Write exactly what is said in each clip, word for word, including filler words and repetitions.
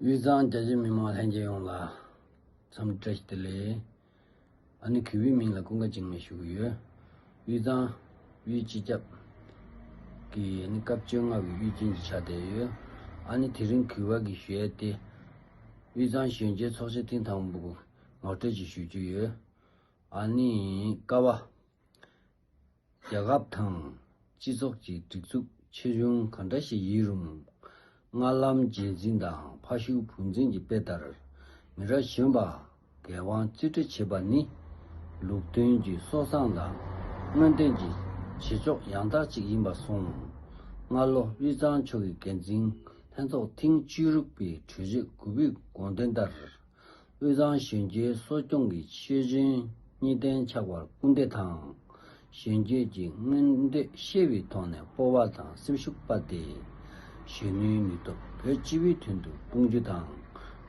དབུས་གཙང་རྒྱ་ཆེ་མི་མང་ལྷན་རྒྱས་ཡོངས་ལ་འཚམས་འདྲི་བཀྲ་ཤིས་བདེ་ལེགས། ཨ་ནི་གུས་པའི་མིང་ལ་ཀུན་དགའ་འཇིགས་མེད་ཞུ་གི་ཡོད། དབུས་གཙང་དབུས་སྤྱི་ཁྱབ་ཀྱི་ཨ་ནི་སྐབས་བཅོ་ལྔ་པའི་དབུས་རྒྱུན་གྱི་ཆ་དེ་ཡོད། ཨ་ནི་དེ་རིང་གུས་པ་གི་ཞུ་ཡས་དེ། དབུས་གཙང་གཞོན་སྐྱེས་ཚོགས་ཆེན་ཐེངས་དང་པོ་ངོ་སྤྲོད་ཅིག་ཞུ་རྒྱུ་ཡོད། ཨ་ནི་ཀ་བ། རྒྱལ་ཁབ་དང་སྤྱི་ཚོགས་ཀྱི་སྒྲིག་འཛུགས་ཆེ་ཆུང་གང་འདྲ་ཞིག་ཡིན་རུང་། སྔར་ལམ་རྗེས་འཛིན་དང་ཕ་ཤུལ་བུ་འཛིན་གྱི་དཔེ་ལྟར། མི་རབས་གཞོན་པ་འགན་དབང་རྩིས་སྤྲོད་བྱེད་པ་ནི། ལུགས་མཐུན་གྱི་སྲོག་བཟང་དང་སྔོན་ཐོན་གྱི་བྱེད་ཕྱོགས་ཡང་དག་ཅིག་ཡིན་པ་སོང་། སྔ་ལོ་དབུས་གཙང་ཕྱོགས་ཀྱི་འགན་འཛིན་ལྷན་ཚོགས་ཐེངས་བཅུ་དྲུག་པའི་གྲོས་ཆོད་དགུ་པའི་དགོངས་དོན་ལྟར། དབུས་གཙང་གཞོན་སྐྱེས་གསོ་སྐྱོང་གི་ཆོས་འབྱུང་གཉིས་ལྡན་ཆགས་པར་སྐུལ་འདེད་དང་། གཞོན་སྐྱེས་ཀྱི་མངོན་འདོད་ཤེས་པའི་ཐོག་ནས་སྤོབས་པ་དང་སེམས་ཤུགས་སྤར་ཏེ། གཞོན་ནུའི་ནུས་སྟོབས་བོད་སྤྱི་བའི་དོན་དུ་སྤུངས་རྒྱུ་དང་།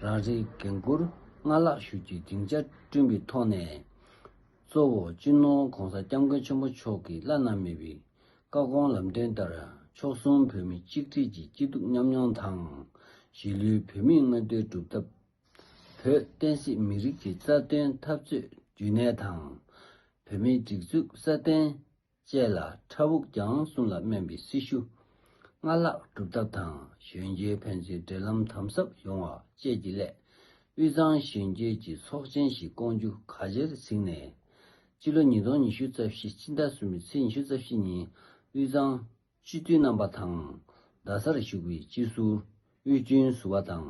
རང་རེའི་འགན་འཁུར་སྔར་ལྷག་ཤུགས་ཀྱིས་སྡིངས་ཆ་བསྐྲུན་པའི་ཐོག་ནས། གཙོ་བོ་སྤྱི་ནོར་༸གོང་ས་༸སྐྱབས་མགོན་ཆེན་པོ་མཆོག་གི་བླ་ན་མེད་པའི་བཀའ་དགོངས་ལམ་སྟོན་ལྟར་ཕྱོགས་གསུམ་བོད་མི་གཅིག་སྒྲིལ་གྱི་སྐྱིད་སྡུག་མཉམ་མྱོང་དང་། གཞིས་ལུས་བོད་མིའི་མངོན་འདོད་སྒྲུབ་ཐབས། བོད་བསྟན་སྲིད་མི་རིགས་ཀྱི་རྩ་དོན་འཐབ་རྩོད་རྒྱུན་གནས་དང་། བོད་མིའི་སྒྲིག་འཛུགས་སྲ་བརྟན་བཅས་ལ་ཕྲ་ཕུགས་རྒྱང་གསུམ་ལ་སྨན་པའི་སྲི་ཞུ་སྔར་ལྷག་སྒྲུབ་ཐབས་དང་། གཞོན་སྐྱེས་ཕན་ཚུན་འབྲེལ་ལམ་དམ་ཟབ་ཡོང་བ་བཅས་ཀྱི་སླད། དབུས་གཙང་གཞོན་སྐྱེས་ཀྱི་ཚོགས་ཆེན་ཞིག་བསྐོང་རྒྱུ་གལ་ཆེར་གཟིགས་ནས། སྤྱི་ལོ་ཉིས་སྟོང་ཉི་ཤུ་རྩ་བཞི་སྤྱི་ཟླ་གསུམ་པའི་ཚེས་ཉི་ཤུ་རྩ་བཞི་ཉིན་དབུས་གཙང་སྤྱི་འཐུས་རྣམ་པ་དང་། རྡ་སར་བཞུགས་པའི་སྤྱི་ཟུར་དབུས་རྒྱུན་ཟུར་པ་དང་།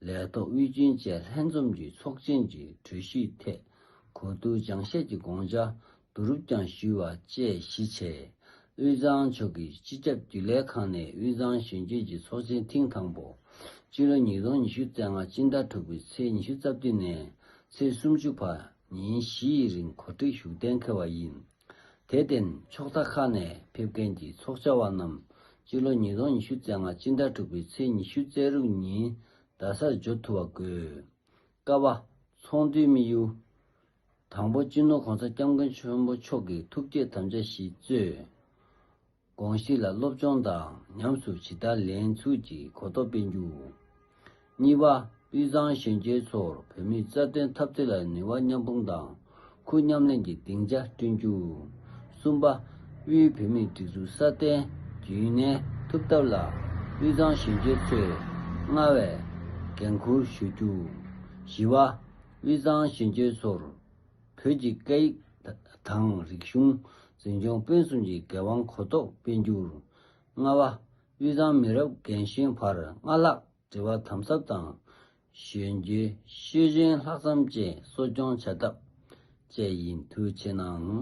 ལས་ཐོག་དབུས་རྒྱུན་བཅས་ལྷན་འཛོམས་ཀྱིས་ཚོགས་ཆེན་གྱི་གྲོས་གཞིའི་ཐད་གོ་བསྡུར་སྦྱང་བཤད་ཀྱི་དགོངས་འཆར་བསྡུ་རུབ་ཀྱང་ཞུས་པ་བཅས་གཞི་བྱས། དབུས་གཙང་ཕྱོགས་ཀྱི་སྤྱི་ཁྱབ་རྒྱུན་ལས་ཁང་ནས་དབུས་གཙང་གཞོན་སྐྱེས་ཀྱི་ཚོགས་ཆེན་ཐེངས་དང་པོ་སྤྱི་ལོ་ཉིས་སྟོང་ཉི་ཤུ་རྩ་ལྔ་སྤྱི་ཟླ་དྲུག་པའི་ཚེས་ཉི་ཤུ་རྩ་བདུན་ནས་ཚེས་སུམ་ཅུ་བར་ཉིན་བཞི་ཡི་རིང་གོ་སྒྲིག་ཞུ་གཏན་འཁེལ་བ་ཡིན། དེར་བརྟེན་ཕྱོགས་མཐའ་ཁག་ནས་ཕེབས་མཁན་གྱི་ཚོགས་བཅར་བ་རྣམས་སྤྱི་ལོ་ཉིས་སྟོང་ཉི་ཤུ་རྩ་ལྔ་སྤྱི་ཟླ་དྲུག་པའི་ཚེས་ཉི་ཤུ་རྩ་དྲུག་ཉིན་རྡ་སར་འབྱོར་ཐུབ་པ་དགོས། ཀ་བ། ཚོགས་འདུའི་དམིགས་ཡུལ། དང་པོ། སྤྱི་ནོར་༸གོང་ས་༸སྐྱབས་མགོན་ཆེན་པོ་མཆོག་གི་ཐུགས་བསྐྱེད་དམ་བཅའ་ཞིག་གཙོས། དགོངས་གཞི་ལ་སློབ་སྦྱོང་དང་ཉམས་སུ་ཇི་ལྟར་ལེན་ཚུལ་གྱི་གོ་རྟོགས་སྤེལ་རྒྱུ། གཉིས་པ། དབུས་གཙང་གཞོན་སྐྱེས་ཚོར་བོད་མིའི་རྩ་དོན་འཐབ་རྩོད་ལ་ནུས་པ་མཉམ་སྤུངས་དང་ཁུར་མཉམ་ལེན་གྱི་སྡིངས་ཆ་བསྐྲུན་རྒྱུ། གསུམ་པ། དབུས་བོད་མིའི་སྒྲིག་འཛུགས་སྲ་བརྟན་རྒྱུན་གནས་ཐུབ་ཐབས་ལ་དབུས་གཙང་གཞོན་སྐྱེས་ཚོས་སྔར་བས་འགན་འཁུར་ཞུ་རྒྱུ། བཞི་པ། དབུས་གཙང་གཞོན་སྐྱེས་ཚོར་བོད་ཀྱི་སྐད་ཡིག་དང་རིག་གཞུང་། འཛིན་སྐྱོང་སྤེལ་གསུམ་གྱི་འགན་དབང་གོ་རྟོགས་སྤེལ་རྒྱུ། ལྔ་པ། དབུས་གཙང་མི་རབས་རྒན་གཞོན་བར་སྔར་ལྷག་འབྲེལ་བ་དམ་ཟབ་དང་། གཞོན་སྐྱེས་ཤེས་ཡོན་ལྷག་བསམ་བཅས་གསོ་སྐྱོང་བྱ་ཐབས་བཅས་ཡིན། ཐུགས་རྗེ་གནང་།